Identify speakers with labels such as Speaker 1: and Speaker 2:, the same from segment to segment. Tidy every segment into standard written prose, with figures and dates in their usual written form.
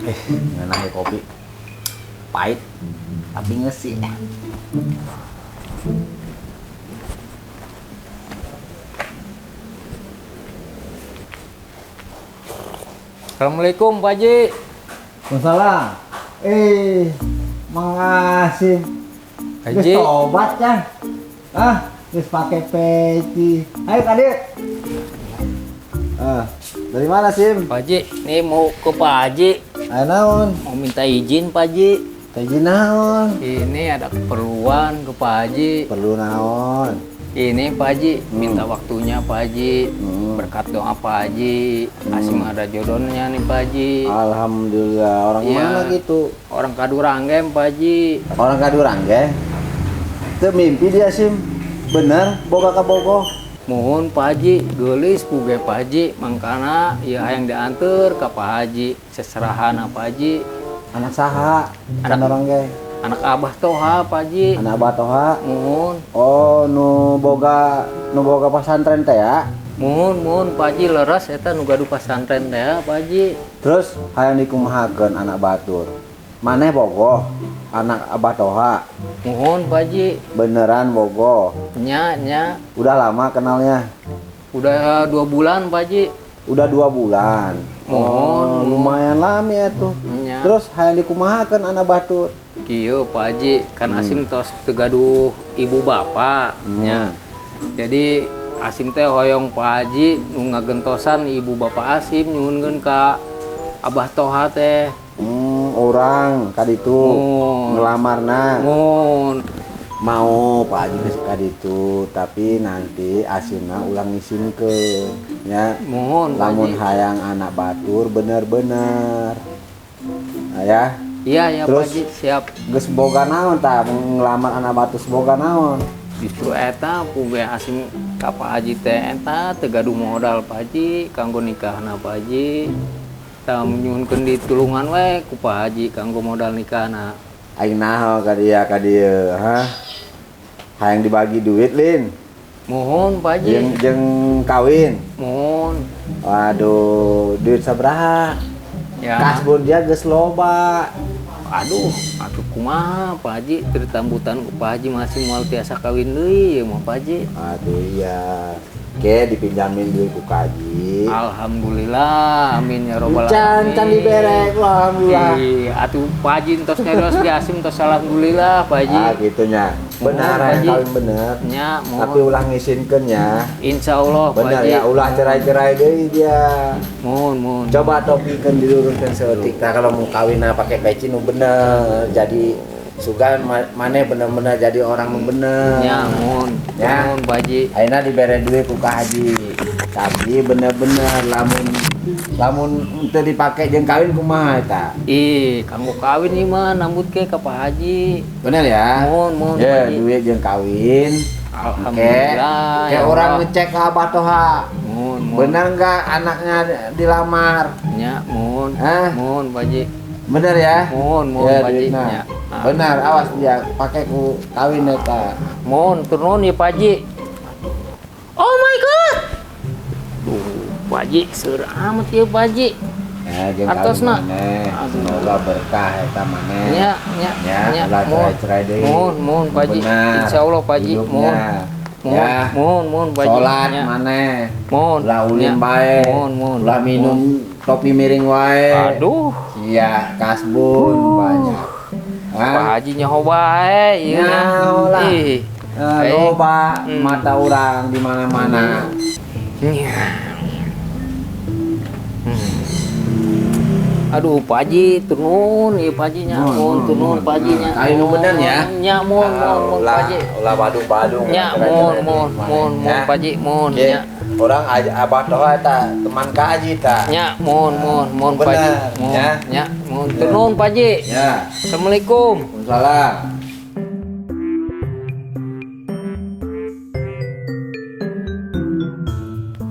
Speaker 1: Eh, ngeunah ya kopi. Pahit, tapi ngesi.
Speaker 2: Assalamualaikum, Pak Haji.
Speaker 1: Masalah. Eh, makasih.
Speaker 2: Haji.
Speaker 1: Geus tobat kan? Ah, geus pake peci. Ayo Kadir. Ah, dari mana Sim?
Speaker 2: Pak Haji, nih mau ke Pak Haji.
Speaker 1: Ayo naon?
Speaker 2: Mau minta izin, Pak Haji.
Speaker 1: Izin naon?
Speaker 2: Ini ada keperluan ke Pak Haji.
Speaker 1: Perlu naon?
Speaker 2: Ini Pak Haji, minta waktunya Pak Haji. Berkat doa Pak Haji. Asim ada jodohnya nih Pak Haji.
Speaker 1: Alhamdulillah. Orang
Speaker 2: Iya.
Speaker 1: mana gitu?
Speaker 2: Orang Kaduranggem Pak Haji.
Speaker 1: Orang Kaduranggem. Itu mimpi dia Sim. Bener, boga ka bogoh.
Speaker 2: Mohon Pak Haji, geulis puge Pak Haji, mangkana ieu hayang dianteur ka Pak Haji, seserahan Pak Haji.
Speaker 1: Anak saha?
Speaker 2: Anak-
Speaker 1: Kaduranggem.
Speaker 2: Anak Abah Toha Pak Haji.
Speaker 1: Anak Abah Toha.
Speaker 2: Mohon,
Speaker 1: Oh, nu boga pesantren teh ya.
Speaker 2: mohon, mohon Pak Haji, leres eta nu gaduh pasantren teh ya, Pak Haji.
Speaker 1: Terus hayang dikumahakeun anak batur. Maneh bogoh anak Abah Toha.
Speaker 2: Mohon Pak Haji.
Speaker 1: Beneran bogoh.
Speaker 2: Nya, nya.
Speaker 1: Udah lama kenalnya?
Speaker 2: Udah 2 bulan Pak Haji.
Speaker 1: Udah 2 bulan.
Speaker 2: Mohon,
Speaker 1: Oh, lumayan lama ya tuh.
Speaker 2: Nya.
Speaker 1: Terus hayang dikumahakeun anak batur.
Speaker 2: Kieu Pak Haji, kan Asim tos teu gaduh ibu bapak nya. Jadi Asim teh hoyong Pak Haji nu ngagentosan ibu bapak Asim nyuhunkeun ka Abah Toha teh.
Speaker 1: Orang kaditu
Speaker 2: Mohon.
Speaker 1: ngelamarna.
Speaker 2: Mohon.
Speaker 1: Mau Pak Haji geus kaditu, tapi nanti Asimna ulang ngisinkeun ya.
Speaker 2: Mohon Pak
Speaker 1: Lamun
Speaker 2: Haji.
Speaker 1: Hayang anak batur bener-bener. Nah, ya.
Speaker 2: Iya ya Pak
Speaker 1: Terus?
Speaker 2: Haji, siap.
Speaker 1: Geus boga naon tah ngelamar anak batur boga naon?
Speaker 2: Justru eta puge Asim ka Pak Haji teh eta teu gaduh modal Pak Haji kanggo nikahna Pak Haji. Tah, nyuhunkeun ditulungan we ku Pak Haji kanggo modal nikahna.
Speaker 1: Aing naho ka dia ka dieu, ha? Hayang dibagi duit, Lin.
Speaker 2: Mohon Pak Haji.
Speaker 1: Jeung jeung kawin.
Speaker 2: Mohon.
Speaker 1: Waduh, duit sabaraha?
Speaker 2: Ya.
Speaker 1: Kasbon dia geus loba.
Speaker 2: Aduh, atuh kumaha Pak Haji, teu ditambutan ku Pak Haji masih moal tiasa kawin deui ieu mah Pak Haji.
Speaker 1: Aduh iya. Ke dipinjamin duit ku kaji.
Speaker 2: Alhamdulillah, amin ya robbal
Speaker 1: Can
Speaker 2: alamin.
Speaker 1: Can dibere, alhamdulillah.
Speaker 2: Ih, atuh Pak Haji entos nyarios di Asim tos alhamdulillah Pak Haji.
Speaker 1: Ah gitunya. Benar
Speaker 2: Mohon, Pak
Speaker 1: yang
Speaker 2: Haji.
Speaker 1: kawin bener.
Speaker 2: Nya,
Speaker 1: Tapi
Speaker 2: mohon.
Speaker 1: ulah ngisinkeun ya.
Speaker 2: Insya Allah Pak
Speaker 1: Bener
Speaker 2: Haji.
Speaker 1: ya, ulah cerai-cerai deui dia.
Speaker 2: Mohon, mohon.
Speaker 1: Coba topikeun diluruskeun saeutik tah kalau mau kawin nah pakai peci nu bener. Jadi sugan maneh bener-bener jadi orang nu bener.
Speaker 2: Ya, mohon.
Speaker 1: Ya.
Speaker 2: Mohon Pak Haji.
Speaker 1: Ayeuna dibere duit ku Ka Haji. Tapi bener-bener lamun lamun teu dipake jeung kawin kumaha eta?
Speaker 2: Ih, kanggo kawin ieu mah nambut ke ka Pak Haji.
Speaker 1: Bener ya?
Speaker 2: Mohon, mohon,
Speaker 1: Ya,
Speaker 2: Pak Haji.
Speaker 1: duit jeung kawin.
Speaker 2: Alhamdulillah.
Speaker 1: Kayak
Speaker 2: Ya
Speaker 1: orang
Speaker 2: Allah.
Speaker 1: ngecek ke Abah Toha.
Speaker 2: Mohon, mohon.
Speaker 1: Bener nggak anaknya dilamar?
Speaker 2: Ya, mohon.
Speaker 1: Hah?
Speaker 2: Mohon Pak Haji.
Speaker 1: Bener ya?
Speaker 2: Mohon, mohon
Speaker 1: Ya,
Speaker 2: Pak Haji.
Speaker 1: duitna.
Speaker 2: Ya. Ah.
Speaker 1: Bener, awas dia pakai ku kawin eta.
Speaker 2: Mohon, turun ya Pak Haji. Oh my God. Duh, Pak Haji, seur amat ya Pak Haji.
Speaker 1: Ya, jeung kawin
Speaker 2: Artosna.
Speaker 1: maneh.
Speaker 2: Aduh.
Speaker 1: Semoga berkah eta maneh.
Speaker 2: Ya, ya,
Speaker 1: Ya,
Speaker 2: ya.
Speaker 1: ulah
Speaker 2: Mohon,
Speaker 1: cerai-cerai deui.
Speaker 2: mohon, mohon Pak Haji.
Speaker 1: Bener.
Speaker 2: Insya Allah Pak Haji,
Speaker 1: Hidupnya.
Speaker 2: mohon. Mohon,
Speaker 1: Ya.
Speaker 2: mohon, mohon Pak Haji.
Speaker 1: Salat
Speaker 2: Ya.
Speaker 1: maneh.
Speaker 2: Mohon.
Speaker 1: Ulah ulin
Speaker 2: Ya.
Speaker 1: bae.
Speaker 2: Mohon, mohon.
Speaker 1: Ulah minum topi miring wae.
Speaker 2: Aduh.
Speaker 1: Iya, kasbon banyak.
Speaker 2: Pak
Speaker 1: Ah,
Speaker 2: Haji nyaho bae ieu.
Speaker 1: Nyaho lah.
Speaker 2: Ih.
Speaker 1: Eh, loba mata orang di mana-mana.
Speaker 2: Nya. Aduh, Pak Haji, turun ieu Pak Haji nya,
Speaker 1: Mohon,
Speaker 2: mohon
Speaker 1: mohon,
Speaker 2: turun
Speaker 1: mohon.
Speaker 2: Pak Haji nya.
Speaker 1: Kali nu bener ya.
Speaker 2: Nya, mohon, mohon, mohon Pak
Speaker 1: Ulah,
Speaker 2: Haji.
Speaker 1: ulah badung-badung.
Speaker 2: Nya, mohon, mohon, mohon, mohon Pak Haji, mohon
Speaker 1: Oke.
Speaker 2: nya.
Speaker 1: Orang aja Abah Toha eta teman ka Haji ta.
Speaker 2: Nya, mohon, mohon, mohon Pak Haji.
Speaker 1: Bener,
Speaker 2: Mohon,
Speaker 1: ya.
Speaker 2: nya, mohon. Turun Pak Haji.
Speaker 1: Ya.
Speaker 2: Assalamualaikum.
Speaker 1: Waalaikumsalam.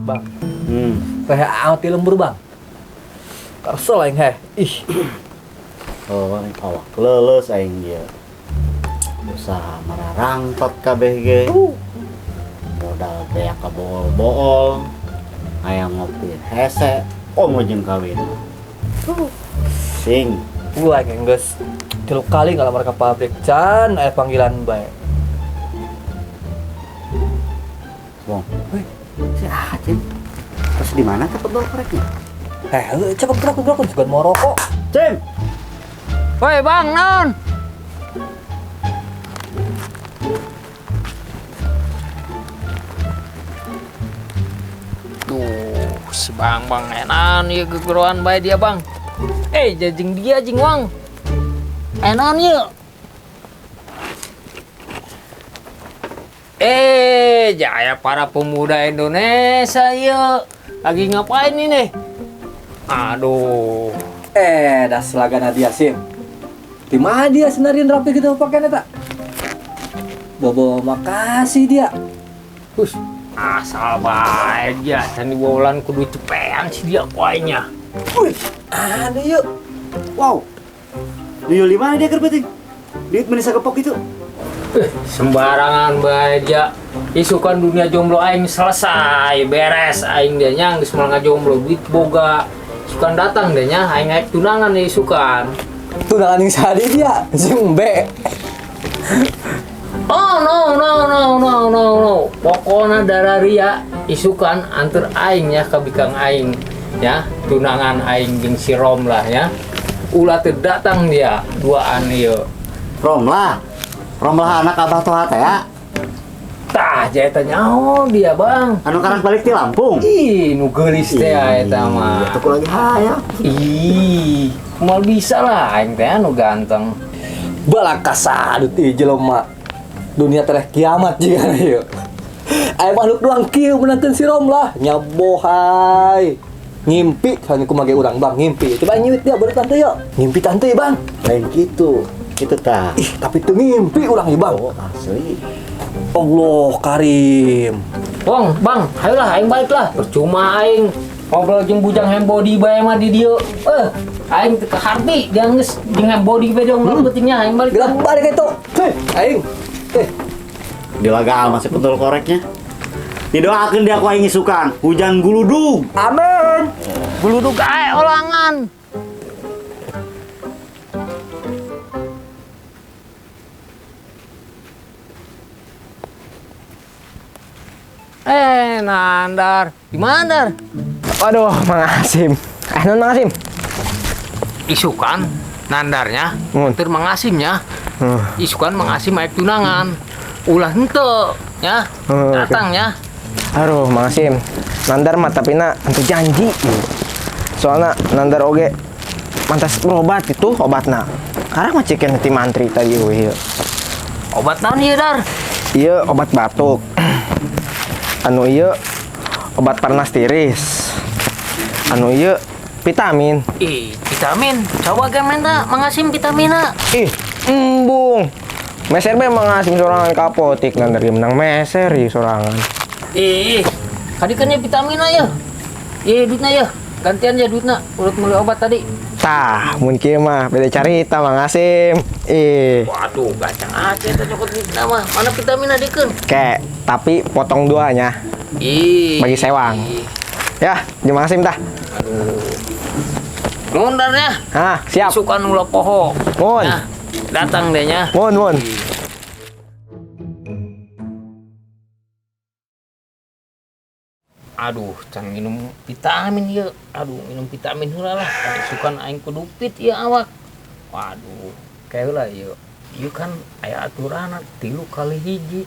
Speaker 3: Bang. Teh amat di lembur, Bang. Kesel aing heh. Ih.
Speaker 4: Oh, awak leuleus aing ieu. Usaha mararangtot kabeh ge. Modal beak kabool-bool. Hayang ngopi hese, komo jeung kawin. Sing.
Speaker 3: Wah, geus 3 kali ngalamar ka pabrik can aya panggilan bae.
Speaker 4: Bong. Weh, si Aceh. Terus di mana teh pedol koreknya?
Speaker 3: Cepet gerak juga mau rokok.
Speaker 4: Cem.
Speaker 2: Woi, Bang, non. Duh, si Bang Bang enan ieu gegeroan bae dia, Bang. Jajing dia jing Wang. Enan ieu. Jaya para pemuda Indonesia ieu. Lagi ngapain ini? Aduh.
Speaker 3: Das lagana dia Sim. Di mana dia senarian rapi gitu pakaian eta? Bobo makasih dia.
Speaker 2: Hus, asal bae dia can dibolan kudu cepean si dia kuainya.
Speaker 3: Wih, ada yuk.
Speaker 4: Wow. Di mana dia keur penting? Duit meni sagepok itu.
Speaker 2: Sembarangan bae dia. Isukan dunia jomblo aing selesai, beres aing dia nya geus moal ngajomblo duit boga. Isukan datang deh nya aing naik tunangan nih isukan.
Speaker 3: Tunangan yang sadi dia, sing be.
Speaker 2: Oh no no no no no no. Pokona darah ria isukan anter aing ya ka bikang aing ya, tunangan aing jeung si Rom lah ya. Ulah teu datang dia duaan ieu.
Speaker 4: Rom lah. Rom lah anak Abah Toha teh ya.
Speaker 2: Tah jaya nyaho dia Bang.
Speaker 4: Anu karang balik ti Lampung.
Speaker 2: Ih, nu geulis teh eta mah.
Speaker 4: Atuh ku lagi hayang.
Speaker 2: Ih, moal bisa lah aing teh anu ganteng.
Speaker 3: Balaka sadut ieu jelema. Dunia tereh kiamat jigana ieu. Aya makhluk doang kieu menangkeun si Rom lah. Nyabohai. Ngimpi soalnya kumaha ge urang Bang, ngimpi. Coba nyiwit dia baru tante yuk. Ngimpi tante ya Bang.
Speaker 4: Lain kitu. Kitu tah.
Speaker 3: Ih, tapi teu ngimpi urang ieu Bang.
Speaker 4: Oh, asli.
Speaker 3: Allah Karim.
Speaker 2: Wong, Bang, ayolah aing balik lah. Percuma aing ngobrol jeung bujang hembody bae mah di dieu. Aing teu kaharti jeung geus jeung hembody bae dong pentingnya aing balik.
Speaker 3: Geura balik itu. Heh, aing.
Speaker 4: Dilagaan masih betul koreknya. Didoakeun dia ku aing isukan, hujan guludug.
Speaker 3: Amin.
Speaker 2: Guludug ae olangan. Nandar. Di mana, Dar?
Speaker 5: Waduh, Mang Asim. Non Mang Asim.
Speaker 2: Isukan Nandarnya, tur Mang Asimnya. Isukan Mang Asim naik tunangan. Ulah henteu ya. Datang ya.
Speaker 5: Aduh, Mang Asim. Nandar mah tapi na henteu janji. Soalna Nandar oge mantas berobat itu obatna. Karang mah cekeun ti mantri tadi euy ieu.
Speaker 2: Obat naon ieu, Dar?
Speaker 5: Ieu obat batuk. Anu ieu obat panas tiris. Anu ieu vitamin.
Speaker 2: Ih, vitamin. Coba ge menta Mang Asim vitamina.
Speaker 5: Ih, embung. Meser bae Mang Asim sorangan ka apotek Nandar ge menang meser ieu sorangan.
Speaker 2: Ih, kadikan nya vitamina ya. Ih, duitna ya. Gantian ya duitna urut meuli obat tadi.
Speaker 5: Tah, mun kieu mah beda carita Mang Asim. Ih.
Speaker 2: Waduh, gacang aja eta nyokot duitna mah. Mana vitamina dikeun?
Speaker 5: Kek, tapi potong duanya.
Speaker 2: Ih.
Speaker 5: Bagi sewang. Ya, jeung Mang Asim tah.
Speaker 2: Aduh. Nuhun Dar nya.
Speaker 5: Hah, siap.
Speaker 2: Isukan ulah poho.
Speaker 5: Mun.
Speaker 2: Nah, datang deh nya.
Speaker 5: Mun, mun.
Speaker 2: Aduh, can minum vitamin ieu. Aduh, minum vitamin heula lah. Isukan aing kudu fit ieu awak. Waduh, kae heula ieu. Ieu kan aya aturanna 3 kali 1.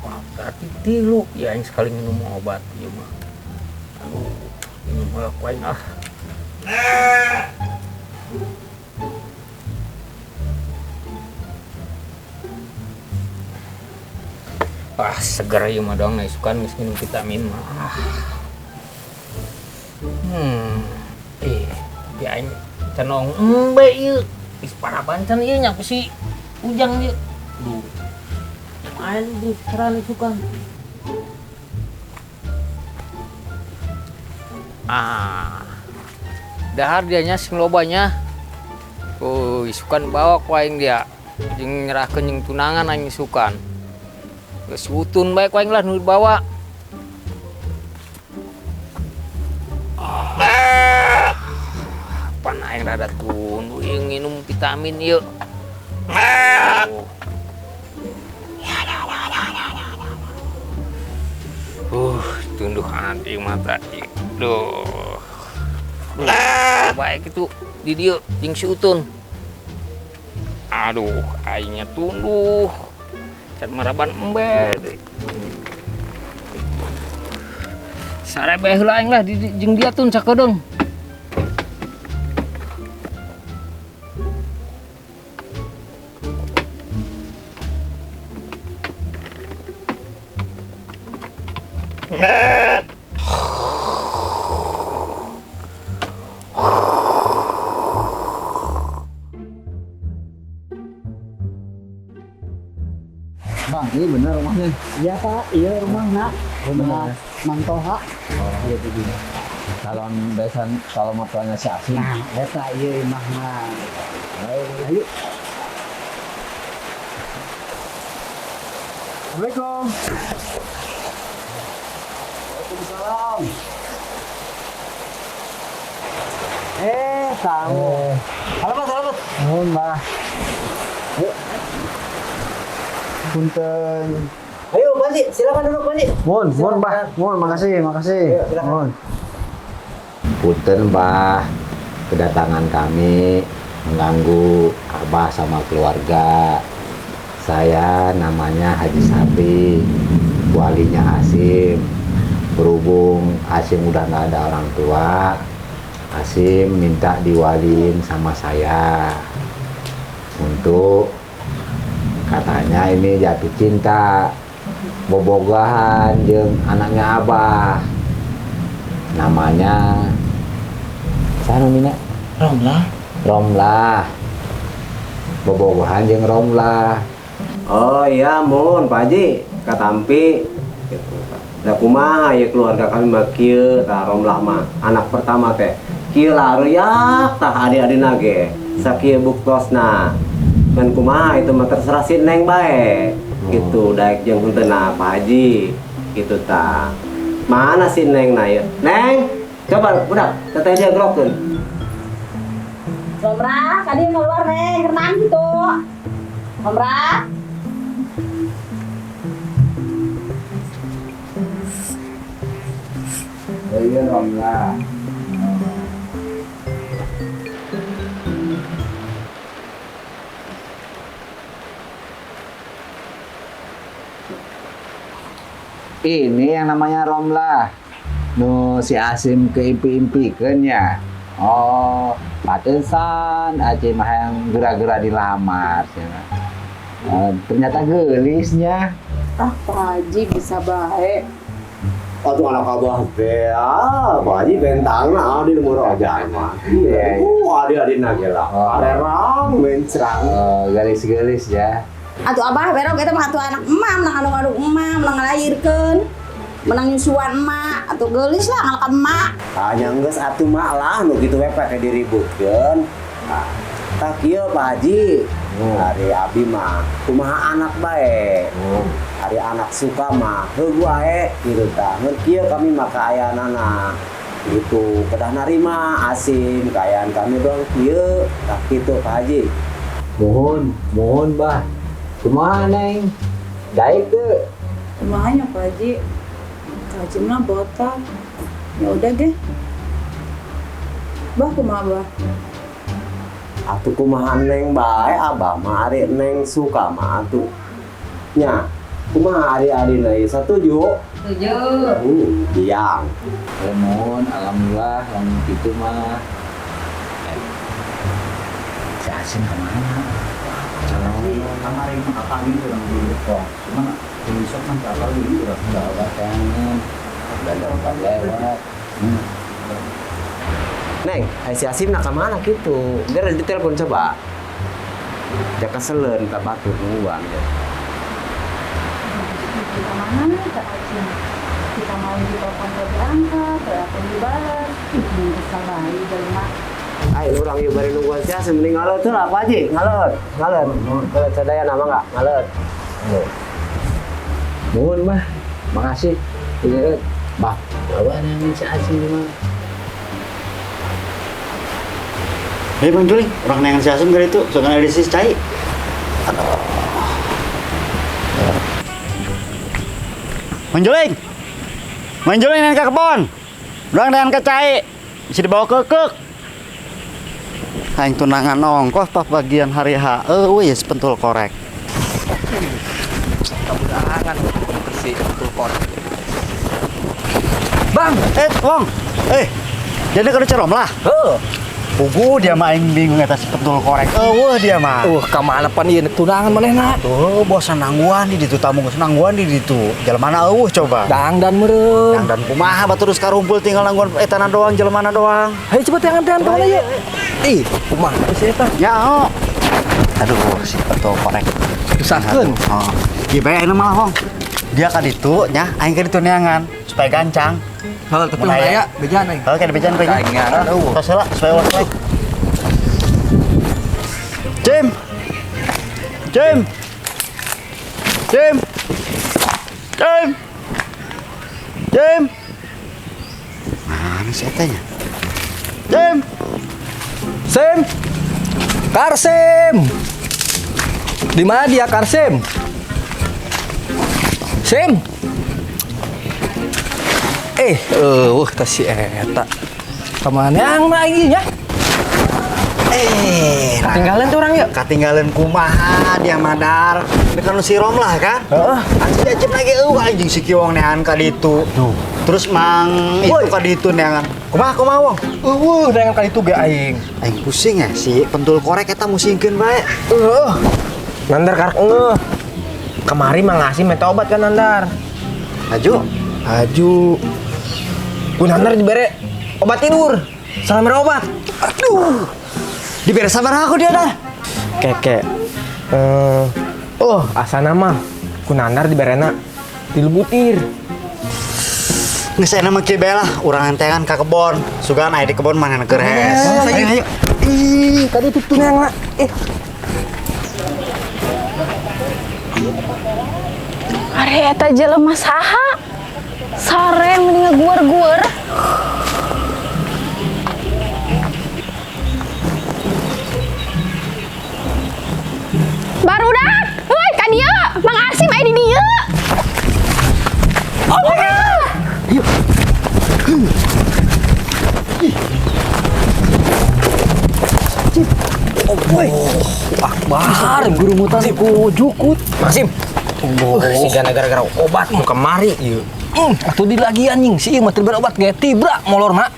Speaker 2: Wah, berarti 3. Ya aing sekali minum obat ieu mah. Aduh, minum heula ku aing ah. Wah, seger ieu mah dong, isukan geus minum vitamin mah. Tapi aing cenong embe ieu. Geus parah bancan ieu nya ku si Ujang ieu. Duh. Main di keran isukan. Ah. Dahar dia nya sing lobanya. Oh, isukan bawa ku aing dia. Jeung nyerahkeun jeung tunangan aing isukan. Geus utun bae ku aing lah nu dibawa. Pan aing rada tunduh ieu nginum vitamin ieu. Tunduh anti mata. Duh. Baik itu di dieu jeung si Utun. Aduh, aingnya tunduh. Can maraban embe. Sare bae heula aing lah di jeung dia tun sakedeung.
Speaker 4: Bang, ini benar rumahnya? Iya Pak, iya rumah nak. Rumah Mang Toha.
Speaker 1: Oh, iya begini. Calon besan, kalau mertuanya si Asim.
Speaker 4: Nah, eta ieu imahna. Ayo.
Speaker 3: Assalamualaikum.
Speaker 4: Waalaikumsalam. Kamu. Halo Mas, halo Mas.
Speaker 5: Nuhun, Bah. Ayo. Punten.
Speaker 4: Ayo, Panji, silakan duduk, Panji.
Speaker 5: Mun, mun, Bah. Mun, makasih, makasih.
Speaker 4: Ayo, silakan.
Speaker 5: Mun.
Speaker 1: Punten, Bah. Kedatangan kami mengganggu Abah sama keluarga. Saya namanya Haji Sapi, walinya Asim. Berhubung Asim udah nggak ada orang tua, Asim minta diwaliin sama saya untuk katanya ini jatuh cinta, bobogohan jeung anaknya Abah. Namanya siapa namanya?
Speaker 4: Romlah.
Speaker 1: Romlah. Bobogohan jeung Romlah.
Speaker 6: Oh iya, mun Pak Haji katampi gitu. Da kumaha ya keluarga kami mah kieu tah Romlah mah anak pertama teh. Kieu lah riak tah adik-adina ge. Sakieu buktosna. Ngan kumaha itu mah terserah si Neng bae. Gitu daek jeung henteu Pak Haji gitu tah. Mana si Neng na ieu? Neng, coba budak teteh dia gerokeun.
Speaker 7: Romlah, tadi keluar Neng, renang gitu. Romlah.
Speaker 1: Iya Romlah. Ini yang namanya Romlah. Nu si Asim keimpi-impikeun ya. Oh, patesan Aceh mah yang gera-gera dilamar. Ternyata geulisnya.
Speaker 7: Ah, Pak Haji bisa baik.
Speaker 6: Aduh anak abah teh, Pak Haji bentangna di lumur aja mah.
Speaker 1: Iya.
Speaker 6: Adi-adi nage lah. Arerang mencrang.
Speaker 1: Oh, gelis-gelis ya.
Speaker 7: Atuh abah berok eta mah atuh anak emak, menang anu-anu emak, menang ngalahirkeun. Menang nyusuan emak, atuh geulis lah ngalaka emak.
Speaker 6: Ah nya geus atuh mak lah nu kitu we pake diributkeun. Nah, tah kieu Pak Haji. Ari abi mah kumaha anak bae. Ari anak suka mah heuh wae kitu tah. Ngan kieu kami mah kaayaanana. Gitu, kedah narima Asim kaayaan kami doang kieu tah kitu Pak Haji.
Speaker 1: Mohon, mohon Bah. Kumaha Neng? Daek teu?
Speaker 7: Kumaha nya Pak Haji? Pak Haji mah botak. Ya udah deh. Bah kumaha Bah?
Speaker 6: Atuh kumaha Neng bae abah mah ari Neng suka mah atuh. Nya, kumaha ari-arina ieu satuju?
Speaker 7: Setuju.
Speaker 6: Diang.
Speaker 1: Mohon, alhamdulillah lamun kitu mah. Si Asim kemana?
Speaker 4: Kemarin mah kapanggih urang di Depok. Cuman besok mah kapanggih urang
Speaker 1: enggak apa kangen. Udah lewat lewat.
Speaker 6: Neng, si Asim nak kemana gitu? Biar ditelepon coba. Dia keselen, tak batur nungguan dia.
Speaker 7: Kita mana Kak Asim? Kita mau ditelepon ke berangkat, telepon dibalas. Ih, kesal bae jelema.
Speaker 6: Ayo urang ieu bari nungguan si Asim mending ngaleut lah Pak Haji, ngaleut, ngaleut. Ngaleut sadaya nama enggak? Ngaleut.
Speaker 2: Nuhun, Bah. Makasih. Iya, Bah. Bawa nangin si Asim di mana?
Speaker 4: Hei Bang Juling, orang neangan si Asim kali itu, soalnya ada si cai. Aduh. Bang Juling, Bang Juling neangan ke kebon, orang neangan ke cai, bisa dibawa ke kek. Aing tunangan ongkoh pas bagian hari H, euy pentul korek.
Speaker 3: Kabudangan si pentul korek. Bang,
Speaker 4: Wong, jadi kada cerom lah.
Speaker 3: Heeh.
Speaker 4: Pugu dia mah aing bingung eta si pentul korek. Eueuh dia mah.
Speaker 3: Ka mana pan ieu tunangan manehna?
Speaker 4: Tuh, bosan nangguan di ditu tamu geus nangguan di ditu. Jelema eueuh coba.
Speaker 3: Dangdan meureun.
Speaker 4: Dangdan kumaha batur terus karumpul tinggal nangguan etana doang jelema doang.
Speaker 3: Hayu coba teangan-teangan ka mana ieu? Ih, kumaha si eta?
Speaker 4: Ya, oh. Aduh, si pentul korek.
Speaker 3: Susahkeun.
Speaker 4: Oh. Ieu bae ayeuna malah, Wong. Dia ka ditu nya, aing ka ditu neangan supaya gancang.
Speaker 3: Heuh, tapi mun aya bejaan aing.
Speaker 4: Heuh, kada bejaan bae.
Speaker 3: Aing neangan eueuh.
Speaker 4: Tos heula supaya ulah selek. Jim. Jim. Jim. Jim. Jim. Mana si eta nya? Jim.
Speaker 3: Sim. Karsim. Di mana dia Karsim? Sim. Eueuh tah si eta. Kamana yang mah ieu nya?
Speaker 5: Katinggalan tuh orang yuk.
Speaker 4: Katinggalan kumaha dia madar. Ini kan si Rom lah kan?
Speaker 5: Heeh.
Speaker 4: Anjing si Acep lagi eueuh anjing si Kiwong neangan ka ditu. Terus mang itu ka ditu neangan. Kumaha kumaha Wong?
Speaker 3: Eueuh neangan ka ditu ge aing.
Speaker 4: Aing pusing ya si pentul korek eta musingkeun bae.
Speaker 5: Eueuh. Nandar karek ngeuh. Kemari mah ngasih minta obat kan Nandar.
Speaker 4: Aju.
Speaker 5: Aju. Ku Nandar dibere obat tidur. Salah mere obat.
Speaker 4: Aduh. Dibere sabar aku dia dah.
Speaker 5: Keke. Oh, asana mah ku Nandar diberena 3 butir.
Speaker 4: Geus enak mah kieu bae lah, urang entengan ka kebon. Sugan aya di kebon mana keur hees. Ayo, ayo.
Speaker 5: Ih, tadi itu tuh yang lah.
Speaker 8: Are eta jelema saha? Sare mending ngaguar-guar. Barudak, euy ka dieu, Mang Asim aya di dieu. Oh my God.
Speaker 3: Akbar, guru mutan ku jukut.
Speaker 5: Mang Sim. Si gara-gara obat mau kemari ieu.
Speaker 3: Atuh di lagi anjing si ieu mah teu berobat ge tibra molorna.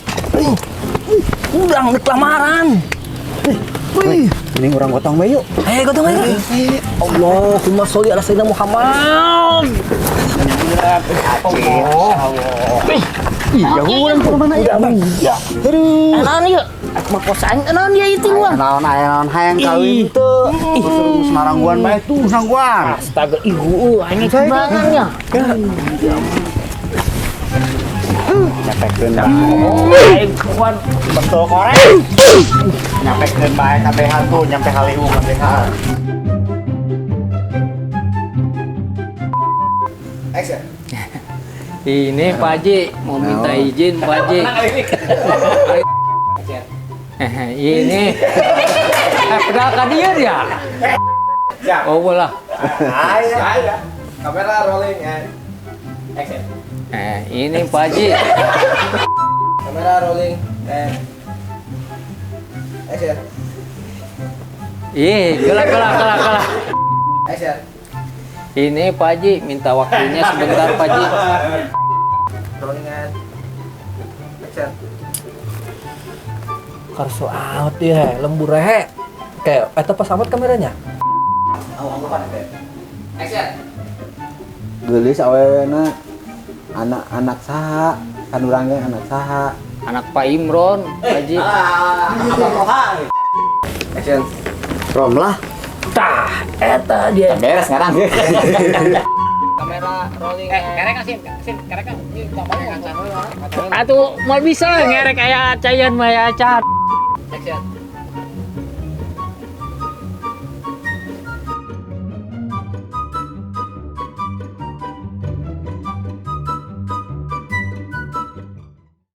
Speaker 3: Urang deuk lamaran. Wih,
Speaker 4: mending urang gotong bae yuk.
Speaker 3: Ayo gotong bae. Allahumma sholli ala sayyidina Muhammad.
Speaker 4: Allah. Iya, urang ke mana ya, Bang?
Speaker 3: Aduh.
Speaker 9: Naon ieu? Makosa naon ieu itu uang?
Speaker 4: Naon aya naon hayang kawin teu. Terus narangguan bae tuh nangguan.
Speaker 9: Astaga, ieu aing kubangan nya.
Speaker 4: Nyapekeun bae.
Speaker 9: Aing kuan
Speaker 4: betul korek. Nyapekeun bae kabehan tuh, nyampe haliwu kabehan.
Speaker 1: Action.
Speaker 2: Ini Pak Haji mau minta izin Pak Haji. Ini kenal ka dieu dia. Oh bolah.
Speaker 1: Ayo. Kamera rolling and action.
Speaker 2: Ini Pak Haji.
Speaker 5: Kamera rolling and action.
Speaker 2: Ih, gelak gelak gelak gelak.
Speaker 5: Action.
Speaker 2: Ini Pak Haji minta waktunya sebentar Pak Haji.
Speaker 5: Rolling and action.
Speaker 3: Karso out ya, lembur rehe. Kayak eta pas amat kameranya.
Speaker 2: Action.
Speaker 1: Geulis awewena anak-anak saha, kan urang ge anak saha.
Speaker 2: Anak Pak Imron, Pak Haji.
Speaker 5: Action.
Speaker 4: Rom lah.
Speaker 9: Tah, eta dia.
Speaker 1: Beres sekarang.
Speaker 2: Kamera rolling. Kerek Sim, Sim, kerek kan.
Speaker 9: Atuh mau bisa ngerek aya cayan mah aya acan.
Speaker 2: Action.